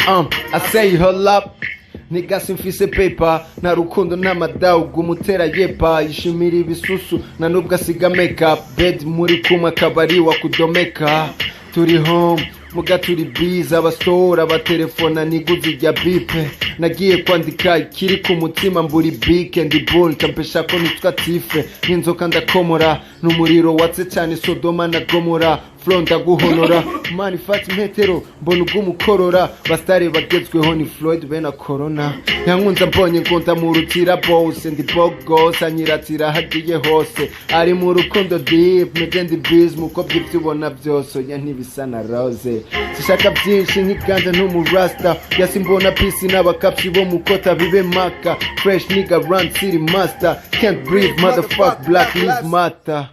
I say hold up. Nigga, simfise paper, nta rukundo, nta madawu, gumutera yepa yishimira ibisusu, nta nubwo asiga makeup bed muri kumwe akabari wakudomeka. Turi home muga turi biza, abastora abatelefona niguzi rya bipe. Nagiye kwandika ikiri ku mutima, mburi bike ndi bull kampesha ko nitwa tife n'inzoka ndakomora n'umuriro watse cyane Sodoma na Gomora. Flow ndaguhonora mani, fata impetero mbona ubw'umukorora. Basitari bagezweho ni Floyd bena Corona. Yankunze mbonye ngo ndamurutira bose, ndi bogos anyiratira hagiye hose, ari mu rukundo deep meze ndi biz muko by'ibyo ubona byose oya ntibisa na rose. Sishaka byinshi nk'iganja ntumurasta yasi, mbona pisi n'abakapsi bo mukota bibe maka fresh nigga run city master can't breathe motherfuck black lives matter.